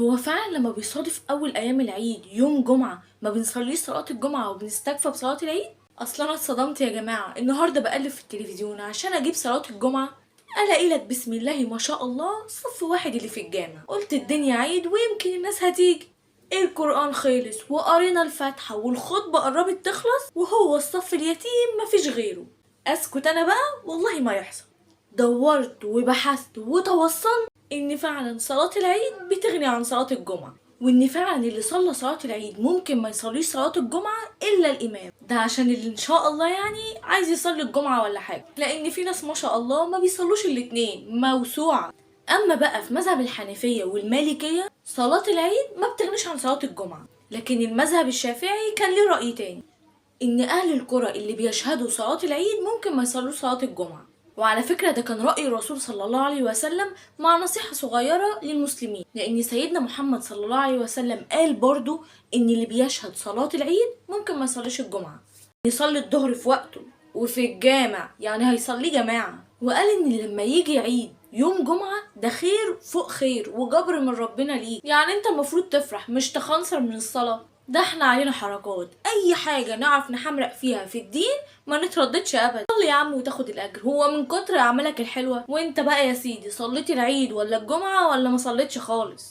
هو فعلا لما بيصادف اول ايام العيد يوم جمعة ما بنصليش صلاة الجمعة وبنستكفى بصلاة العيد؟ اصلا انا اتصدمت يا جماعة، النهاردة بقلب في التلفزيون عشان اجيب صلاة الجمعة، الاقي لك بسم الله ما شاء الله صف واحد اللي في الجامع. قلت الدنيا عيد ويمكن الناس هتيجي. القرآن خلص وقرينا الفاتحة والخطبة قربت تخلص وهو الصف اليتيم مفيش غيره. اسكت انا بقى؟ والله ما يحصل. دورت وبحثت وتوصلت ان فعلا صلاة العيد بتغني عن صلاة الجمعة، وان فعلا اللي صلى صلاة العيد ممكن ما يصليش صلاة الجمعة الا الامام، ده عشان اللي ان شاء الله يعني عايز يصلي الجمعة ولا حاجة، لان في ناس ما شاء الله ما بيصلوش الاتنين، موسوعة. اما بقى في مذهب الحنفية والمالكية صلاة العيد ما بتغنيش عن صلاة الجمعة، لكن المذهب الشافعي كان ليه رأي تاني، ان اهل القرى اللي بيشهدوا صلاة العيد ممكن ما يصلوش صلاة الجمعة. وعلى فكرة ده كان رأي الرسول صلى الله عليه وسلم مع نصيحة صغيرة للمسلمين، لأن سيدنا محمد صلى الله عليه وسلم قال برضو إن اللي بيشهد صلاة العيد ممكن ما يصليش الجمعة، يصلي الظهر في وقته وفي الجامع، يعني هيصلي جماعة. وقال إن لما يجي عيد يوم جمعة ده خير فوق خير وجبر من ربنا ليه، يعني انت المفروض تفرح مش تخنصر من الصلاة. ده احنا علينا حركات، اي حاجة نعرف نحمرق فيها في الدين ما نترددش ابدا. صلي يا عم وتاخد الاجر، هو من كتر اعمالك الحلوة. وانت بقى يا سيدي صليت العيد ولا الجمعة ولا ما صليتش خالص؟